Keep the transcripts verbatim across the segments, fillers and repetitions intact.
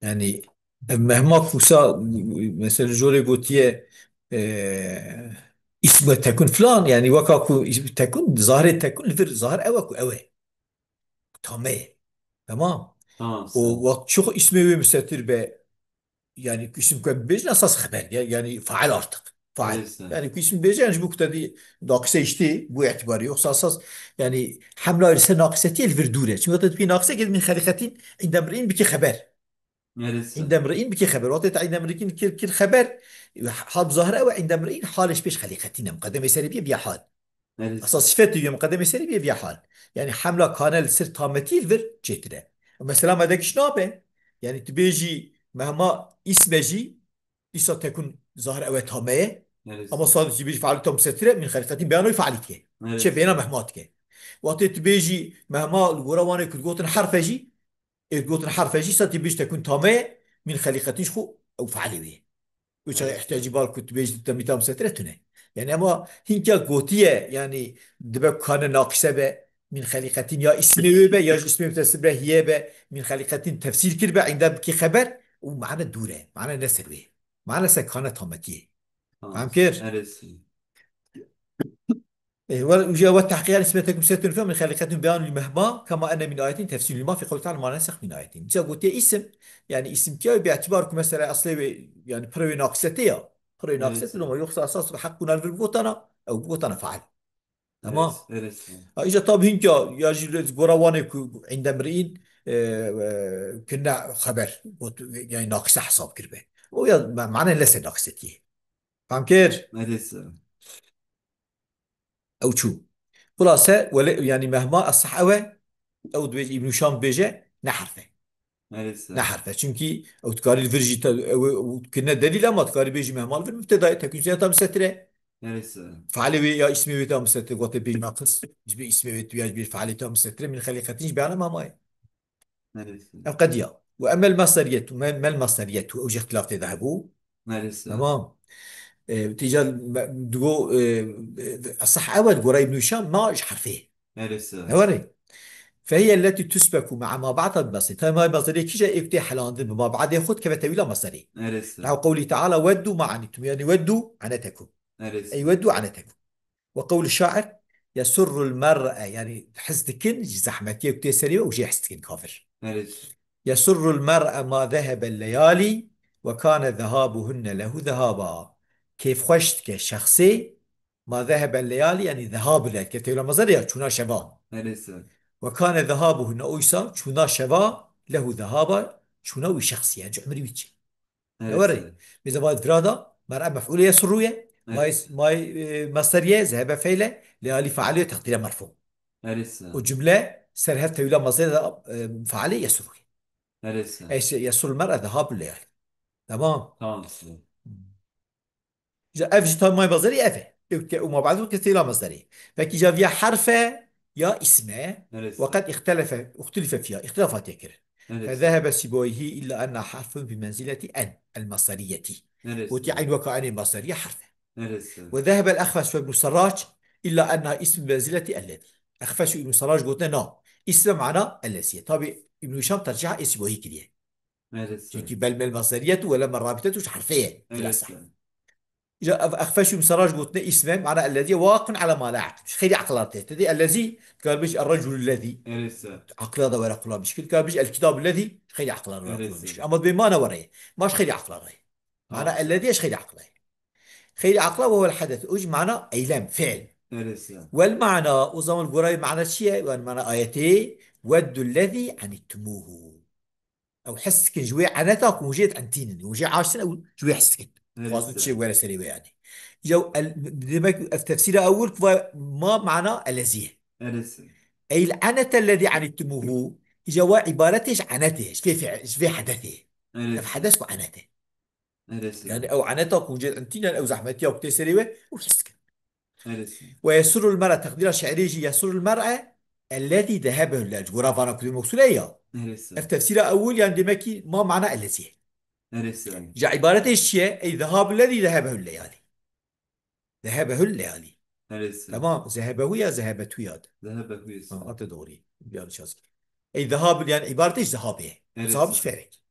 Yani ev mehma kusa mesela jorê gotiye e, isme tekun filan, yani weka ku is- tekun, zahirê tekun li vir zahir ew e ku ew e. Tame ye. Tamam. Tamam, û sağ ol. Wek çi xwe ismê wê misetir be, yani isim ku em bêjin esas xeber, ya- yani fail artık. Fail. Neyse. Yani ku isim bêje, yani ji bo ku te dî naqise işte bu itibarı yoksa esas yani hemla li ser naqisetiyê li vir dûr e. Çünkü te dipî naqise min xelîqetîn îndemrîn bike xeber. Neyse. Îndemrîn bike xeber. Wextê te îndemrîn kir, kir xeber, hal zahir ew e, îndemrîn halê ji pêş xelîqetîn e. Muqedemê serê bîye bîye hal. Neyse. Esas sifetê ye, muqedemê serê bîye bîye hal. Yani hemla kane li ser tametî li vir çêtir e. Mesela me de kiş nabe. Yani tu bêjî mehma isme jî, îsa tekun zahir ew e tame ye. Neyse. Ama sadece bêjî failî tam setir e, min xelîqetîn beyanoyê failî dike. Neyse. Çe beyna mehma dike. Wextê tu bêjî mehma li gora wanê ku digotin herf e jî, ê digotin herf e jî, îsa tu bêjî tekun tame ye, min xelîqetîn ji xwe ew failê wê ye. Û çaxê Evet. ihtiyacî bal ku tu bêjî temî tam setir e tune. Yani ama hinka gotiye, yani dibe ku kane naqise be, min xelîqetîn ya ismê wê be, ya ji ismê wê tesir be hiye be, min xelîqetîn tefsîr kir be, îndem bikî xeber û mane dûr e. Mane ne ser wê. Mane ser kane tametiyê. Tamam. Fem kir? Neresi? E, ve uca ve tahqiyan isme tekun setir fe min xelîqetîn beyan li mehma kema ene min ayetin tefsîr lima fi qawli teala ma nesek min ayetin. Ca gotiye isim, yani isim kiya bi itibar ku mesela eslê wê, yani pire wê naqisete ya. Pire wê naqisete Evet. loma yoksa esas ve heq bûna li vir bigotana, ew bigotana fail. Tamam. Evet, evet. Ha, îca tabi hinka ya jî li gora wanê ku îndemrîn, e, e, kirine xeber, got, yani naqise hesab kiribe. O ya ma- mane lese naqisetiye. Fam kir? Neresi? Ew çû. Xulase, wele, yani mehma esah ew e, ew dibêje, Îbn Hişam dibêje, ne herf e. Neresi? Ne herf e. Çünkü ew dikarî li vir jî te- ew, ew kirine delîl ama dikarî bêjî mehma li vir mübteda ye, tekûn jî tam setir e. Neresi? Failê wê ya ismê wê tam setir, gote bêj naqis. Ji bê ismê wê tu ya ji bê failê tam setir e, min xelîqetîn ji beyana mehma ye. Neresi? Ev qediya. Ve emel masderiyetu, me- mel masderiyetu, ew jî îxtilaf tê de hebû. Neresi? Tamam. E, tîca me- digo, e, e, esah ew e, gora Îbn Hişam, ma ji herfê. Neresi? Ne were? Fehiye leti tusbeku ma'a ma ba'da bi masderi. Tabi ma masderi kîje ê ku tê helandin bi ma ba'dê xwe dikeve tewîla masderê. Neresi? Nehu qewlî teala weddu ma anîtum. Yani weddu anetekum. Neresi? Ey weddu anetekum. Ve qewlî şair yesurrul mer'e, yani hez dikin ji zehmetiyê ku tê serê we û jê hez dikin kafir. Neresi? Yesurrul mer'e ma zehebel leyali ve kane zehabuhunne lehu zehaba. Kêfxweş dike şexsê ma zehebel leyali, yani zehabul leyali, ke tewla mezar ya çûna şeva. Neresi? Ve kane zehabuhunne, oysa çûna şeva lehu zehaba, çûna wî şexsî, yani ji umrî wî çi. Neresi? Were. Mêze va vira da, mer'e mef'ulê yesurru ye, Evet. may, may, e, masderiye, zehebe fe'le, leyali failê, teqdîre merfu. Neresi? O cümle ser her tewîla masderi de, e, failê yesurru ye. Neresi? Ey şey, yesurrul mer'e zehabul leyali. Tamam. Tamam. Ji ev jî tam may masderî ev e. Ew ke û ma ba'du ke tewîla masderî. Peki ca viya herf e ya ism e? Neresi? Ve qed îxtelefe, îxtilife fiha. Îxtilaf hatiye kirin. Neresi? Fe zehebe Sîboyî illa enna harfun bi menzileti en, el masderiyeti. Neresi? Gotiye eyn weka enê masderiye herf e. Neresi? Ve zehebel Exfes ve Ibn Serrac illa enna ism bi menzileti ellezî. Exfes û Ibn Serrac gotine na. Ism e mana ellezî ye. Tabi Ibn Hişam tercîha ê Sîboyî kiriye. Neresi? Çünkü bel mel masderiyet û wele merrabitetu ji herfê ye. Evet. Îja ev Exfeş û Misaraj gotine isme, mana ellezî waqifun ala ma la aqil. Xeyrî aqila tê. Te dî ellezî, dikar bêj erreculu lezî. Neresi? Aqila da were qulanmiş kir. Dikar bêj el kitabu lezî, xeyrî aqila were Evet. qulanmiş kir. Ama bê mana were ye. Maş xeyrî aqila re. Mana Ha. ellezî eş xeyrî aqila ye. Xeyrî aqila ve wel hades. O jî mana eylem, fiil. Neresi? Wel mana, o zaman gorayê mana çi ye? Wel mana ayetê, weddu lezî anittumuhu. Ew hes dikin ji wê eneta ku hûn jê dientînin, hûn jê aştin, ew ji wê hes dikin. Evet. Dixwazin çi were serê wê yani. Ya el, demek ev tefsîra ewil ku va ma mana elezî ye. Evet. Ey enete lezî enîtumuhu. Îca wa îbaretê ji enetê, ji vê fe-, ji vê hedefê. Evet. Ev hedes ku enete. Evet. Yani ew eneta ku hûn jê dientînin, ew zehmetiya ku tê serê we, û hes dikin. Neresi? Ve yesurrul mer'e, teqdîra şi'rê jî yesurrul mer'e ellezî zehebehu leyali. Gora vana ku dê moksule ya. Neresi? Ev tefsîra ewil yani demek ki ma mana ellezî. Neresi? Ji îbaretê ji çi ye? Ey zehabul lezî zehebehu leyali. Zehebehu leyali. Neresi? Tamam. Zehebehu ya zehebetu ya. Zehebehu ya. Ha, ate doğru. Yanlış yazdım. Ey zehabul yani îbaretê ji zehabê ye. Neresi? Zehab ji ferek.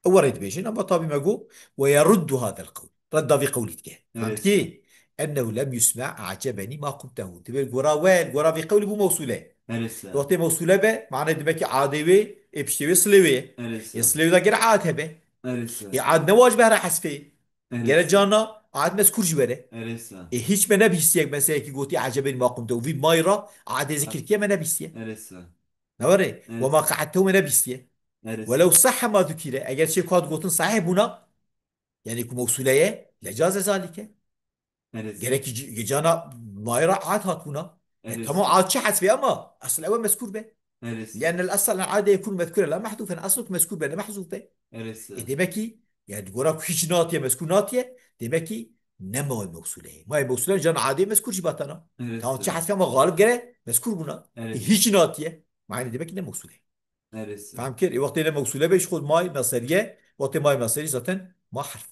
Ew werê dibêjin, ama tabî me got, "Ve yeruddu hadel qewl." Redda vî qewlî dike. Fehmtî? Ennehu lem yusma a'cebeni ma qultehu. Dibê gora we, gora vî qewlî bû mewsûle. Wextê mewsûle be, mane dibê ki adê wê, ê piştê wê silê wê ye. Ê silê wê da gere ad hebe. Ê ad ne wacib here hesfê. Gere cana ad mezkûr jî were. Ê hiç me nebîstiye, meselekî gotî a'cebeni ma qultehu. Vî may ra adê zikir kiye me nebîstiye. Ne were? Ve ma qa'edtehu me nebîstiye. Welew sahha ma zukire. Eger çê ku hat gotin sahih bûna, yani ku mewsûle ye, lecaze zalike. Gerek ki c-, cana mayra ad hat bûna. E, tamam, ad çi hesfê ama asıl ewe mezkûr be. Li'ennel asal adê yekûn mezkûre la mehzûfen. Asıl ku mezkûr be, ne mehzûf be. E, demek ki, yani gora ku hiç natiye, mezkûr natiye, demek ki ne may mewsûle ye. May mewsûle cana adê mezkûr jî batana. Tamam, çi hesfê ama galib gere mezkûr bûna. E, hiç natiye. Mane demek ki ne mewsûle ye. Fehm kir? E, wextê ne mewsûle be, ji xwe may naseriye, wextê may naseriye zaten ma herf.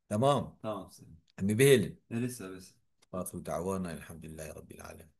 Tamam. Tamam, sen. Em ê bihêlin. Neresi abes? Ahiru da'wana elhamdülillahi rabbil alemin.